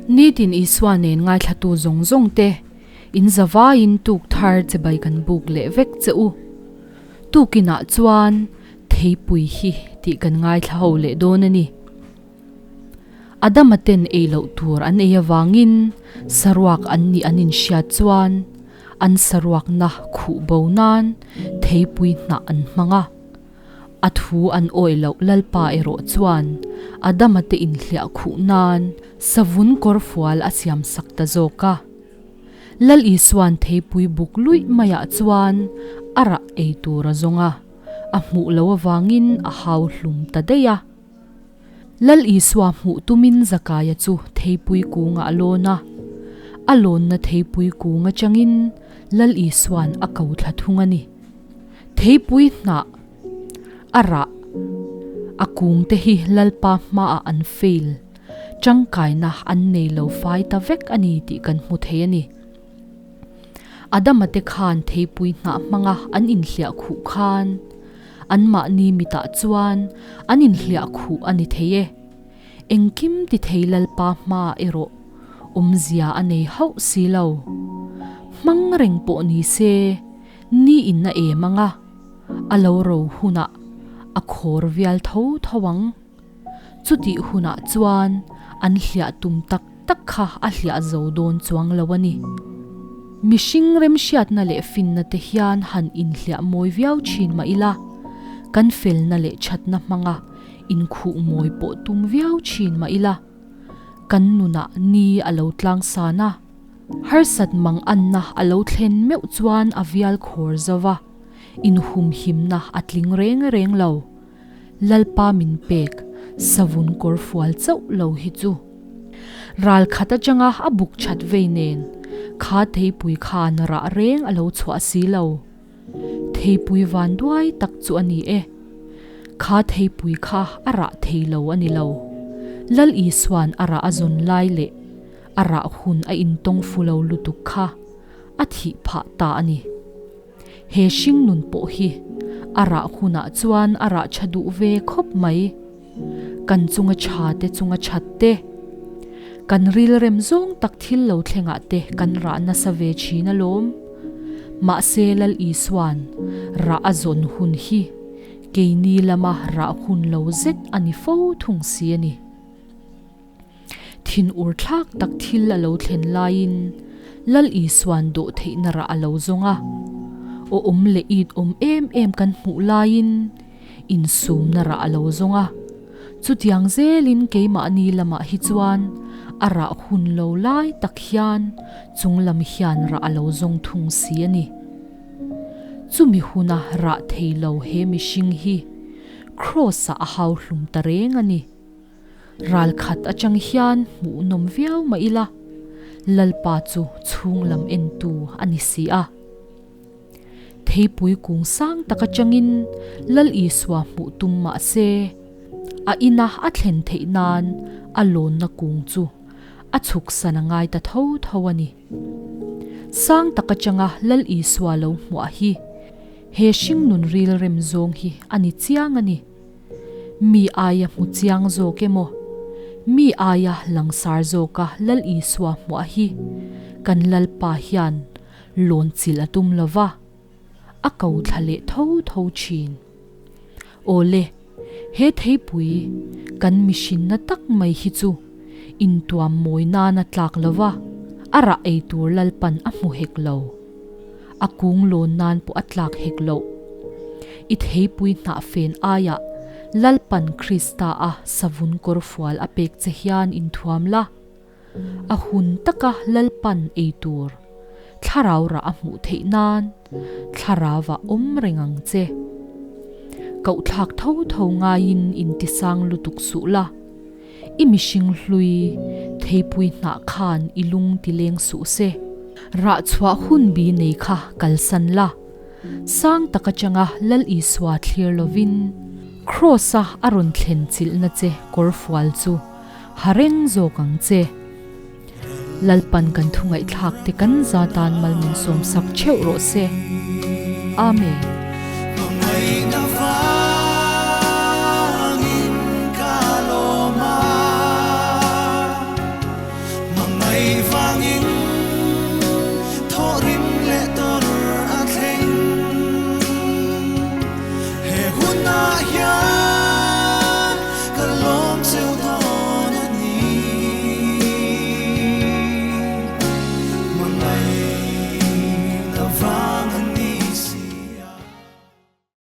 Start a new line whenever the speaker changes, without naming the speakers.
Nitin Isua nen ngaithlatu zawng zawng te, in zavaiin tuk thar chibai kan buk leh vek che u. Tukinah chuan theipui hi tih kan ngaithla ho leh dawn a ni. Adama ten ei loh tur an ei avangin saruak an nih an inhriat chuan an saruakna khuh bo nan theipui hnah an hmang a. A thu an awih loh Lalpa erawh chuan Adama te inhliah khuh nan savun kawrfual a siam sak ta zawk a. Lal Isua'n theipui buk luih maiah chuan a rah ei tur a zawng a, a hmuh loh avangin a hau hlum ta daih a. Lal Isua hmuh tumin Zakaia chu theipui kungah a lawn a, a lawnna theipui kung atangin Lal Isua'n a ko thla thung a ni. Theipui hnah a rah a kung te hi Lalpa hmaah an fail, tangkaina an nei lo fai ta vek a ni tih kan hmu thei a ni. Adama te khan theipui hnah hmanga an inhliah khuh khan anmahni mitah chuan an inhliah khuh a ni thei e. Engkim ti thei Lalpa hmaah erawh awmzia a nei hauh si lo. Hmang reng pawh ni se ni in a em ang a, a lo ro hunah a khawr vial tho tho ang. Chutih hunah chuan an hliah tum tak tak kha a hliah zo dawn chuang lo a ni. Mihring remhriatna leh finna te hian han inhliah mawi viau thin mah ila, kan felna leh thatna hmanga inkhuh mawi pawh tum viau thin mah ila, kan nunah ni a lo tlang san a, harsat mang anna a lo thlen meuh chuan a vial khawr zo va, inhumhimna a tling reng reng lo. Lalpa min pek savun kawr fual chauh lo hi chu. Ral khat atanga a buk that vei nen kha theipui khan rah reng a lo chhuah si lo. Theipui van duai tak chu a ni e. Kha theipui kha a rah thei lo a ni lo. Lal Isua'n a rah a zawn lai leh a rah hun a intawng fu lo lutuk kha a thih phah ta a ni. He hringnun pawh hi a rah hunah chuan a rah tha duh ve khawp mai. Kan chunga tha te chunga that te, kan rilrem zawng tak thil lo thlengah te kan rah nasa ve thin alawm. Mahse Lal Isua'n rah a zawn hun hi keini lama rah hun lo zet a ni fo thung si a ni. Thin ur thlak tak thil a lo thlen laiin Lal Isua'n dawh theihna rah a lo zawng a. Aw awm leh it awm em em kan hmuh laiin insumna rah a lo zawng a. Chutiang zelin keimahni lamah hi chuan a rah hun lo lai tak hian chunglam hian rah a lo zawng thung si a ni. Chumi huna rah thei lo he mihring hi Kraws-ah a hau hlum ta reng a ni. Ral khat atang hian hmuhnawm viau mah ila, Lalpa chu chhung lam entu a ni si a. Theipui kung sang tak atangin Lal Isua hmuh tum mah se, a ina a thlen theih nan a lawnna kung chu a chhuksan a ngai ta tho tho a ni. Sang tak atanga Lal Isua lo hmuah hi he hringnun rilrem zawng hi a ni chiang a ni. Mi aia hmu chiang zawk emaw, mi aia langsar zawka Lal Isua hmuah hi kan Lalpa hian lawn chilh a tum lo va, a ko thla leh tho tho thin. Awle, he theipui kan mihrinna tak mai hi chu intuam mawi nana tlak lo va, a rah ei tur Lalpan a hmu hek lo. A kung lawn nan pawh a tlak hek loh. I theipui hnah fen aiah Lalpan Krista a savun kawr fual a pek che hian inthuam la. A hun taka Lalpan ei tur thlarau rah a hmuh theih nan thlarauah awm reng ang che. Kohthlak tho tho ngaiin intisang lutuk suh la. I mihring hlui theipui hnah khan i lung ti leng suh se. Rah chhuah hun bi nei kha kalsan la. Sang tak atanga Lal Isua thlir lovin Kraws-a a rawn thlen chilhna che kawrfual chu ha reng zawk ang che. Lalpan kan thu ngaihthlak te kan za tan mal min sawm sak theuh rawh se. Amen.
Hmangaih vangin thawhrim leh tawrh a thleng. He hunah hian.